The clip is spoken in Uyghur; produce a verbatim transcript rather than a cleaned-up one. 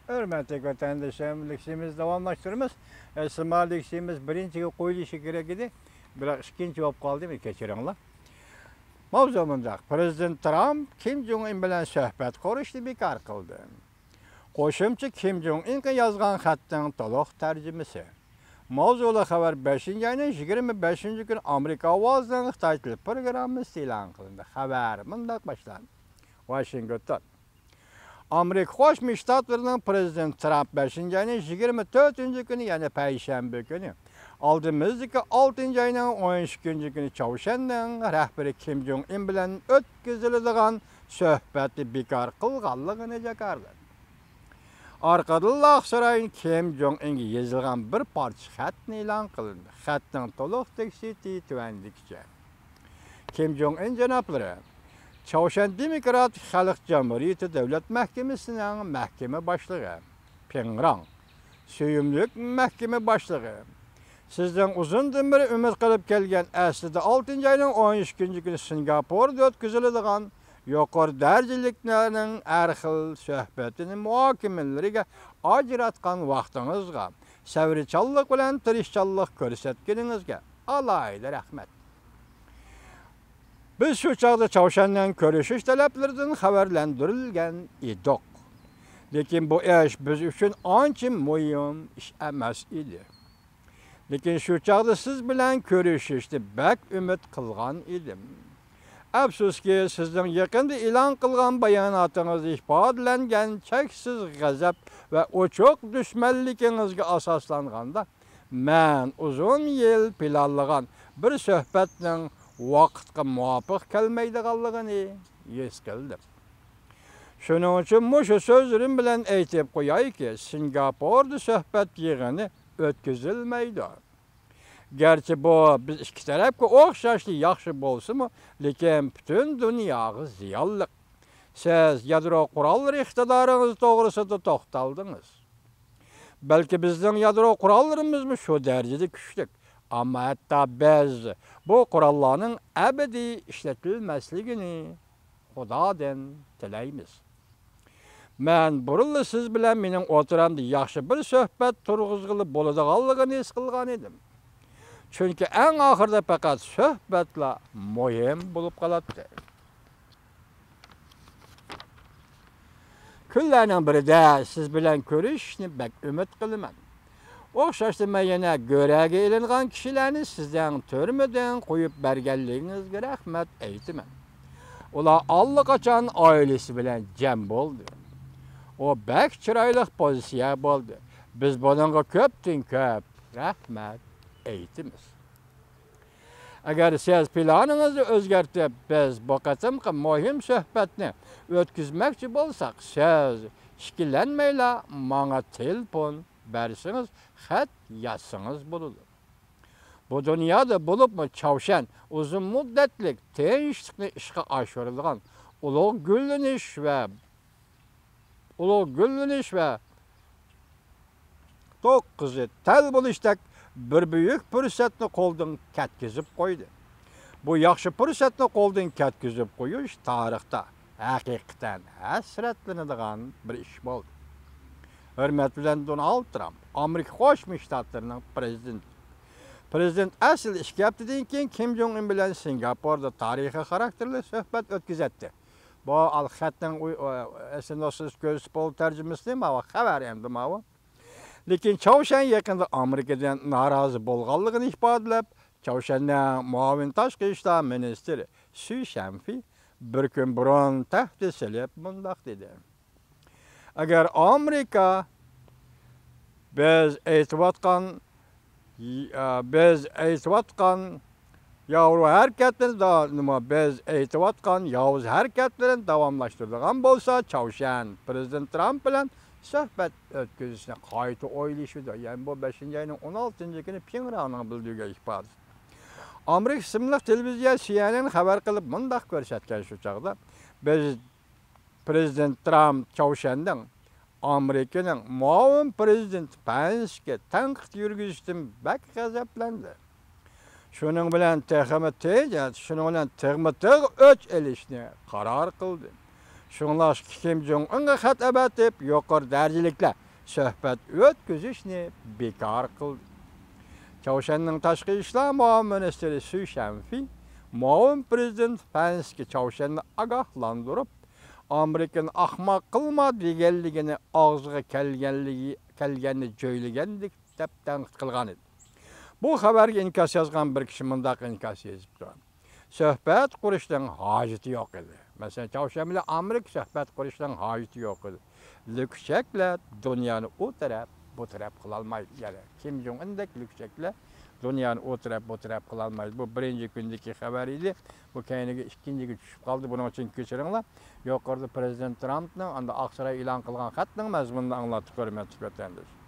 ھۆرمەتلىك ۋەتەندىشىم، لېكسىيىمىزنى داۋاملاشتۇرىمىز. ئەسلىما لېكسىيىمىز بىرىنچىگە قويۇلۇشى كېرەك ئىدى، بىراق ئىككىنچى بولۇپ قالدى، مېنى كەچۈرۈڭلار. ماۋزۇ مۇنداق، پىرېزىدېنت ترامپ كىم جوڭ ئىن بىلەن سۆھبەت قۇرۇشنى بىكار قىلدى. قوشۇمچە، كىم جوڭ ئىنغا يازغان خەتنىڭ تولۇق تەرجىمىسى. ماۋزۇلۇق خەۋەر بەشىنچى ئاينىڭ يىگىرمە بەشىنچى كۈنى ئامېرىكا ئاۋازىنىڭ خىتاي تىل پروگراممىسىدا ئېلان قىلىندى. خەۋەر مۇنداق باشلاندى. ۋاشىنگتون. ئامېرىكا قوشما شتاتلىرىنىڭ پىرېزىدېنتى ترامپ بەشىنچى ئاينىڭ يىگىرمە تۆتىنچى كۈنى، يەنى پەيشەنبە كۈنى، ئالدىمىزدىكى ئالتىنچى ئاينىڭ ئون ئىككىنچى كۈنى چاۋشيەننىڭ رەھبىرى كىم جوڭ ئىن بىلەن ئۆتكۈزۈلىدىغان سۆھبەتنى بىكار قىلغانلىقىنى جاكارلىدى. ئارقىدىنلا ئاقساراي كىم جوڭ ئىنغا يېزىلغان بىر پارچە خەتنى ئېلان قىلدى. خەتنىڭ تولۇق تېكىستى تۆۋەندىكىچە. كىم جوڭ ئىن جانابلىرى، چاۋشيەن دېموكراتىك خەلق جۇمھۇرىيىتى دۆلەت مەھكىمىسىنىڭ مەھكىمە باشلىقى، پىڭ راڭ، سۆيۈملۈك مەھكىمە باشلىقى، سىزنىڭ ئۇزۇندىن بېرى ئۈمىد قىلىپ كەلگەن، ئەسلىدە ئالتىنچى ئاينىڭ ئون ئىككىنچى كۈنى سىنگاپوردا ئۆتكۈزۈلىدىغان يۇقىرى دەرىجىلىكلەرنىڭ ھەر خىل سۆھبىتىنى مۇھاكىمىلىرىگە ئاجراتقان ۋاقتىڭىزغا، سەۋرچانلىق بىلەن تىرىشچانلىق كۆرسەتكىنىڭىزگە ئالاھىدە رەھمەت. بىز شۇ چاغدا چاۋشيەننىڭ كۆرۈشۈش تەلەپلىرىدىن خەۋەرلەندۈرۈلگەن ئىدۇق. لېكىن بۇ ئىش بىز ئۈچۈن ئانچە مۇھىم ئىش ئەمەس ئىدى. لېكىن شۇ چاغدا سىز بىلەن كۆرۈشۈشنى بەك ئۈمىد قىلغان ئىدىم. ئەپسۇسكى، سىزنىڭ يېقىندا ئېلان قىلغان باياناتىڭىزدا ئىپادىلەنگەن چەكسىز غەزەپ ۋە ئوچۇق دۈشمەنلىكىڭىزگە ئاساسلانغاندا، مەن ئۇزۇن يىل پىلانلىغان بىر سۆھبەتنىڭ ۋاقىتقا مۇۋاپىق كەلمەيدىغانلىقىنى ھېس قىلدىم. شۇنىڭ ئۈچۈن مۇشۇ سۆزلىرىم بىلەن ئېيتىپ قويايكى، سىنگاپوردا سۆھبەت يىغىنى ئۆتكۈزۈلمەيدۇ. گەرچە بۇ بىز ئىككى تەرەپكە ئوخشاشلا ياخشى بولسىمۇ، لېكىن پۈتۈن دۇنياغا زىيانلىق. سىز يادرو قوراللىرى ئىقتىدارىڭىز توغرىسىدا توختالدىڭىز. بەلكى بىزنىڭ يادرو قوراللىرىمىزمۇ شۇ دەرىجىدە كۈچلۈك، ئەمما ھەتتا بىز بۇ قوراللارنىڭ ئەبەدىي ئىشلىتىلمەسلىكىنى خۇدادىن تىلەيمىز. مەن بۇرۇنلا سىز بىلەن مېنىڭ ئوتتۇرامدا ياخشى بىر سۆھبەت تۇرغۇزغىلى بولىدىغانلىقىنى ھېس قىلغان ئىدىم. چۈنكى ئەڭ ئاخىرىدا پەقەت سۆھبەتلا مۇھىم بولۇپ قالاتتى. كۈنلەرنىڭ بىرىدە سىز بىلەن كۆرۈشۈشنى بەك ئۈمىد قىلىمەن. ئوخشاشلا مەن يەنە گۆرەگە ئېلىنغان كىشىلەرنى سىزنىڭ تۈرمىدىن قويۇپ بەرگەنلىكىڭىزگە رەھمەت ئېيتىمەن. ئۇلار ئاللىقاچان ئائىلىسى بىلەن جەم بولدى. ئۇ بەك چىرايلىق پوزىتسىيە بولدى. بىز بۇنىڭغا كۆپتىن كۆپ رەھمەت ئېيتىمىز. ئەگەر سىز پىلانىڭىزنى ئۆزگەرتىپ، بىز بۇ قېتىمقى مۇھىم سۆھبەتنى ئۆتكۈزمەكچى بولساق، سىز ئىككىلەنمەيلا ماڭا تېلېفون بەرسىڭىز، خەت يازسىڭىز بولىدۇ. بۇ دۇنيادا، بولۇپمۇ چاۋشيەن ئۇزۇن مۇددەتلىك تىنچلىقنى ئىشقا ئاشۇرىدىغان ئۇلۇغ گۈللىنىش ۋە ئۇلۇغ گۈللىنىش ۋە توققۇزى تەل بولۇشتەك بىر بۈيۈك پۇرسەتنى قولدىن كەتكۈزۈپ قويدى. بۇ ياخشى پۇرسەتنى قولدىن كەتكۈزۈپ قويۇش تارىختا ھەقىقەتەن ھەسرەتلىنىدىغان بىر ئىش بولدى. ھۆرمەت بىلەن دونالد ترامپ، ئامېرىكا قوشما شتاتلىرىنىڭ پىرېزىدېنتى. پىرېزىدېنت ئەسلى ئىككى ھەپتىدىن كېيىن كىم جوڭ ئۇن بىلەن سىنگاپوردا تارىخىي خاراكتېرلىك سۆھبەت ئۆتكۈزەتتى. بۇ خەتنىڭ ئۇ-، ئۇ-، ئەسلى نۇسخىسى كۆز پول تەرجىمىسىنى ماۋۇ خەۋەر ئەمدى ماۋۇ. لېكىن چاۋشيەن يېقىندا ئامېرىكىدىن نارازى بولغانلىقىنى ئىپادىلەپ، چاۋشيەننىڭ مۇئاۋىن تاشقى ئىشلار مىنىستىرى سۈي شەنفېي بىر كۈن بۇرۇن تەھدىت سېلىپ مۇنداق دېدى: ئەگەر ئامېرىكا بىز ئېيتىۋاتقان، بىز ئېيتىۋاتقان ياۋرو ھەرىكەتلىرىنى دا-، نېمە، بىز ئېيتىۋاتقان ياۋۇز ھەرىكەتلىرىنى داۋاملاشتۇرىدىغان بولسا، چاۋشيەن پىرېزىدېنت ترامپ بىلەن سۆھبەت ئۆتكۈزۈشنى قايتا ئويلىشىدۇ. يەنى بۇ بەشىنچى ئاينىڭ ئون ئالتىنچى كۈنى پىڭرانىڭ بىلدۈرگەن ئىپادىسى. ئامېرىكا ئىسىملىق تېلېۋىزىيە سى ئېن ئېن خەۋەر قىلىپ مۇنداق كۆرسەتكەن شۇ چاغدا، بىز پىرېزىدېنت ترامپ چاۋشيەننىڭ ئامېرىكىنىڭ مۇئاۋىن پىرېزىدېنتى پېنسكە تەنقىد يۈرگۈزۈشتىن بەك غەزەپلەندى. شۇنىڭ بىلەن تېخىمۇ تېز، شۇنىڭ بىلەن تىغمۇ تىغ ئۆچ ئېلىشنى قارار قىلدى. شۇڭلاشقا كىم جوڭ ئۇنغا خەت ئەۋەتىپ، يۇقىرى دەرىجىلىكلەر سۆھبەت ئۆتكۈزۈشنى بىكار قىلدى. چاۋشيەننىڭ تاشقى ئىشلار مۇئاۋىن مىنىستىرى سۈي شەنفېي مۇئاۋىن پىرېزىدېنت پېنسكە چاۋشيەننى ئاگاھلاندۇرۇپ، ئامېرىكىنى ئاخماق قىلما دېگەنلىكىنى ئاغزىغا كەلگەنلىكى، كەلگەننى جۆيلىگەندەك دەپ تەنقىد قىلغان ئىدى. بۇ خەۋەرگە ئىنكاس يازغان بىر كىشى مۇنداق ئىنكاس يېزىپتۇ. سۆھبەت قۇرۇشنىڭ ھاجىتى يوق ئىدى. مەسىلەن، چاۋشيەن بىلەن ئامېرىكا سۆھبەت قۇرۇشنىڭ ھاجىتى يوق ئىدى. لۈكچەكلەر دۇنيانى ئۇ تەرەپ، بۇ تەرەپ قىلالمايدۇ. يەنى كىم جوڭ ئىندەك لۈكچەكلەر دۇنيانى ئۇ تەرەپ، بۇ تەرەپ قىلالمايدۇ. بۇ بىرىنچى كۈندىكى خەۋەر ئىدى. بۇ كەينىگە ئىككىنچىگە چۈشۈپ قالدى. بۇنىڭ ئۈچۈن كەچۈرۈڭلار. يۇقىرىدا پىرېزىدېنت ترامپنىڭ ئاندىن ئاقساراي ئېلان قىلغان خەتنىڭ مەزمۇنىنى ئاڭلاتتۇق، ھۆرمەتلىك ۋەتەنداش.